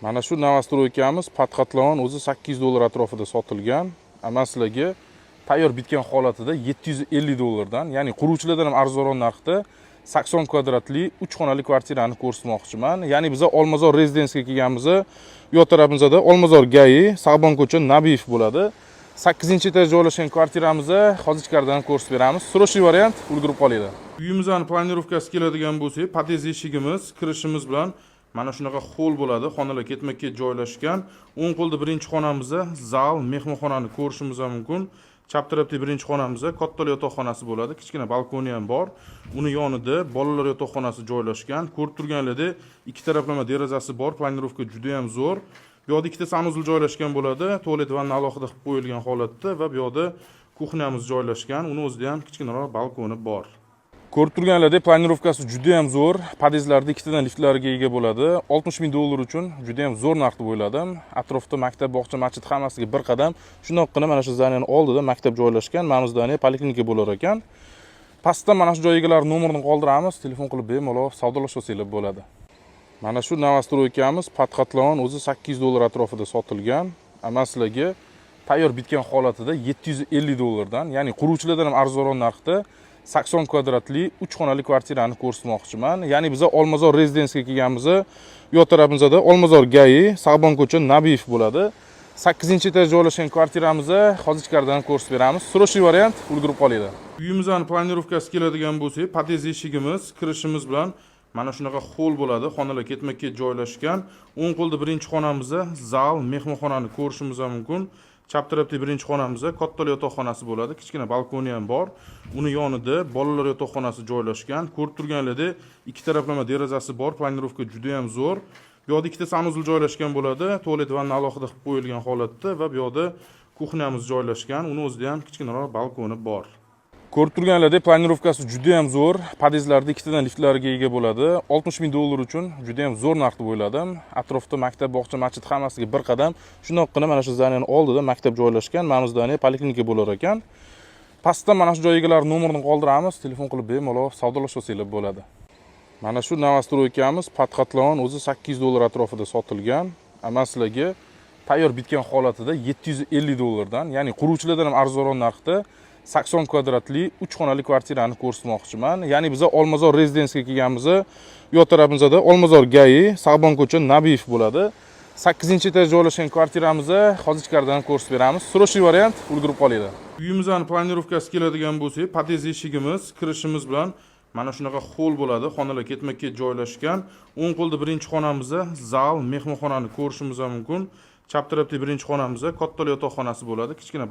Mana shu новостройка miz под котлован o'zi 800 dollar atrofida sotilgan. Man sizlarga tayyor bitgan holatida 750 dollardan, ya'ni quruvchilardan ham arzonroq narxda 80 kvadratli 3 xonali kvartirani ko'rsatmoqchiman. Ya'ni biza Olmazor rezidensiyaga kelganmiz. U yoq tarafimizda Olmazor ГАИ, Sag'bon ko'cha, Nabiyev bo'ladi. 8-etaj joylashgan kvartiramiz hozir ichkaridan ko'rsatib beramiz. Срочный variant, ulgurib qolinglar. Uyimizni планировка si keladigan bo'lsak, podъезд eshigimiz, kirishimiz bilan mana shunaqa холл bo'ladi. Xonalar ketma-ket joylashgan. O'ng qo'lda birinchi xonamizda zal, mehmonxonani ko'rishimiz ham mumkin. Chap tarafda birinchi xonamizda kattalar yotoqxonasi bo'ladi. Kichkina balkoni ham bor. Uni yonida bolalar yotoqxonasi joylashgan. Ko'rib turganlaridek, ikki taraflama derazasi bor. Планировка juda ham zo'r. Bu yoqda ikkita санузел joylashgan bo'ladi. Tualet, vanna alohida qilib qo'yilgan holatda va bu yoqda кухня miz joylashgan. Uni o'zida ham kichkinaroq balkoni bor. Ko'rib turganlaridek, планировка si juda ham zo'r. Подъезд larda ikkitadan liftlarga ega bo'ladi. 60 ming dollar uchun juda ham zo'r narx deb o'yladim. Atrofda maktab, bog'cha, masjid hammasiga bir qadam. Shundoqqina mana shu здания ning oldida maktab joylashgan. Mana bu здание poliklinika bo'lar ekan. Pastda mana shu joy egalari nomerini qoldiramiz. Telefon qilib bemalol savdolashib olsanglar bo'ladi. Mana shu новостройка miz под котлован o'zi 800 dollar atrofida sotilgan. Man sizlarga tayyor bitgan holatida 750 dollardan, ya'ni quruvchilardan ham arzonroq narxda 80 kvadratli 3 xonali kvartirani ko'rsatmoqchiman. Ya'ni biza Olmazor rezidensiyaga kelganmiz. U yoq tarafimizda Olmazor ГАИ, Sag'bon ko'cha, Nabiyev bo'ladi. 8-etaj joylashgan kvartiramiz hozir ichkaridan ko'rsatib beramiz. Срочный variant, ulgurib qolinglar. Uyimizni планировка si keladigan bo'lsak, подъезд eshigimiz, kirishimiz bilan mana shunaqa холл bo'ladi. Xonalar ketma-ket joylashgan. O'ng qo'lda birinchi xonamizda zal, mehmonxonani ko'rishimiz ham mumkin. Chap tarafda birinchi xonamizda kattalar yotoqxonasi bo'ladi. Kichkina balkoni ham bor. Uni yonida bolalar yotoqxonasi joylashgan. Ko'rib turganlaridek, ikki taraflama derazasi bor. Планировка juda ham zo'r. Bu yoqda ikkita санузел joylashgan bo'ladi. Tualet, vanna alohida qilib qo'yilgan holatda va bu yoqda кухня miz joylashgan. Uni o'zida ham kichkinaroq balkoni bor. Ko'rib turganlaridek, планировка si juda ham zo'r. Подъезд larda ikkitadan liftlarga ega bo'ladi. 60 ming dollar uchun juda ham zo'r narx deb o'yladim. Atrofda maktab, bog'cha, masjid hammasiga bir qadam. Shundoqqina mana shu здания ning oldida maktab joylashgan. Mana bu здание poliklinika bo'lar ekan. Pastda mana shu joy egalari nomerini qoldiramiz. Telefon qilib bemalol savdolashib olsanglar bo'ladi. Mana shu новостройка miz под котлован o'zi 800 dollar atrofida sotilgan. Man sizlarga tayyor bitgan holatida 750 dollardan, ya'ni quruvchilardan ham arzonroq narxda 80 kvadratli 3 xonali kvartirani ko'rsatmoqchiman. Ya'ni biza Olmazor rezidensiyaga kelganmiz. U yoq tarafimizda Olmazor ГАИ, Sag'bon ko'cha, Nabiyev bo'ladi. 8-etaj joylashgan kvartiramiz hozir ichkaridan ko'rsatib beramiz. Срочный variant, ulgurib qolinglar. Uyimizni планировка si keladigan bo'lsak, подъезд eshigimiz, kirishimiz bilan mana shunaqa холл bo'ladi. Xonalar ketma-ket joylashgan. O'ng qo'lda birinchi xonamizda zal, mehmonxonani ko'rishimiz ham mumkin. Chap tarafda birinchi xonamizda kattalar yotoqxonasi bo'ladi. Kichkina